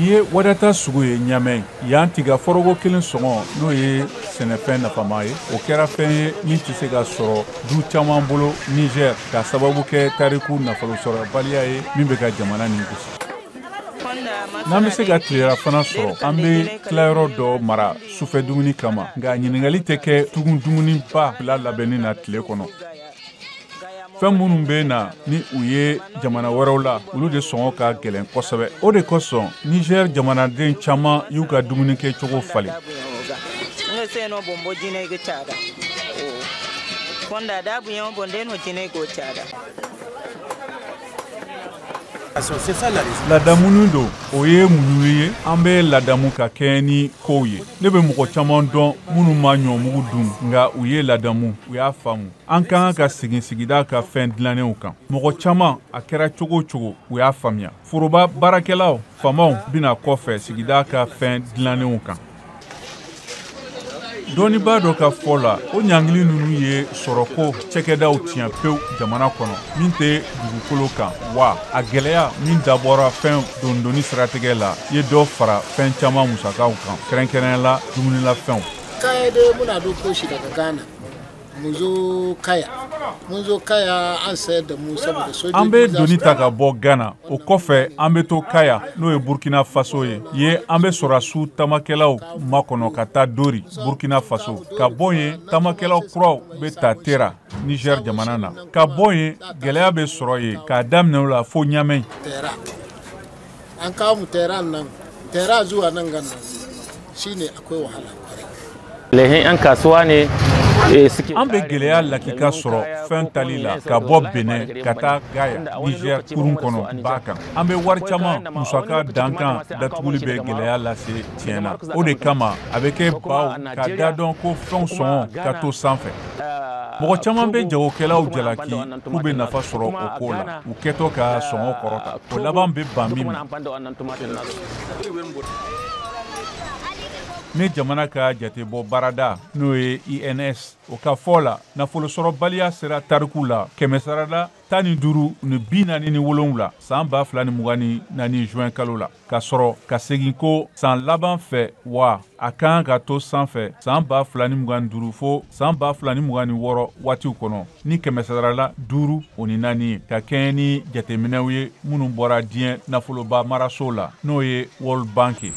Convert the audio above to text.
Nin ye Wadata sugu ye Ɲamɛ. Yan tiga foroko kelen sɔngɔ, n'o ye sɛnɛfɛn nafama ye, o kɛra fɛn ye min tɛ se ka sɔrɔ du caman bolo Niger, ka sababu kɛ tariku nafolo sɔrɔbaliya ye min bɛ ka jamana nin gosi. N'an bɛ se ka tilelafana sɔrɔ, an bɛ tilayɔrɔ dɔ mara sufɛ dumuni kama, nka ɲininkali tɛ kɛ tugun dumuniba fila labɛnni na tile kɔnɔ. Fɛn minnu bɛ na ni u ye jamana wɛrɛw la, olu de sɔngɔ ka gɛlɛn kosɛbɛ. O de kosɔn Niger jamanaden caman y'u ka dumunikɛcogo falen. Ladamuni don, o ye muɲu ye. An bɛ ladamu ka kɛɲɛ ni kow ye. Ne bɛ mɔgɔ caman dɔn minnu ma ɲɔmugu dun, nka u ye ladamu, u y'a faamu. An ka kan ka segin sigida ka fɛn dilannenw kan. Mɔgɔ caman, a kɛra cogo o cogo, u y'a faamuya. Foroba baarakɛlaw, faamaw bɛna kɔfɛ sigida ka fɛn dilannenw kan. Dɔnnibaa dɔ ka fɔ la, o ɲangili ninnu ye sɔrɔko cɛkɛdaw tiɲɛ pewu jamana kɔnɔ min tɛ dugukolo kan, wa a gɛlɛya min dabɔra fɛn dondonni siratigɛ la ye dɔ fara fɛn caman musakaw kan, kɛrɛnkɛrɛnnenya la dumunilafɛnw. Kaya dai muna ɗauko shi daga Ghana, mu zo Kaya, mun zo Kaya an sayar da mu saboda sojoji. An bɛ doni ta ka bɔ Ghana, o kɔfɛ an bɛ to Kaya, n'o ye Burkina Faso ye. Ye an bɛ sɔrɔdasiw taamakɛlaw makɔnɔ ka taa Dori, Burkina Faso. Ka bɔ yen, taamakɛlaw kuraw bɛ ta Tera, Niger jamana na. Ka bɔ yen, gɛlɛya bɛ sɔrɔ yen k'a daminɛ o la fo Ɲamɛ. Tera, an kawo mu Tera nan, Tera zuwa nan gan nan shine akwai wahala kwarai. Laihin 'yan kasuwa ne. An bɛ gɛlɛya lakika sɔrɔ fɛn tali la ka bɔ Benin ka taa Gaya, Niger kurun kɔnɔ ba kan. An bɛ wari caman musaka dankan datuguli bɛ gɛlɛya lase tiɲɛ na. O de kama a bɛ kɛ baw ka da dɔn ko fɛnw sɔngɔ ka to sanfɛ. Mɔgɔ caman bɛ jagokɛlaw jalaki k'u bɛ nafa sɔrɔ o ko la, u kɛtɔ ka sɔngɔ kɔrɔta. O laban bɛ ban min ma. Ni jamana ka jatebɔ baarada, n'o ye INS, o ka fɔ la, nafolosɔrɔbaliya sera tariku la kɛmɛsarada 15.47 san 2024 juin kalo la, ka sɔrɔ ka segin ko san laban fɛ, wa a kan ka to sanfɛ san 2025 fo san 2026 waatiw kɔnɔ ni kɛmɛsarada 5.04 ye, ka kɛɲɛ ni jateminɛw ye minnu bɔra diɲɛ nafoloba maraso la, n'o ye World Bank ye.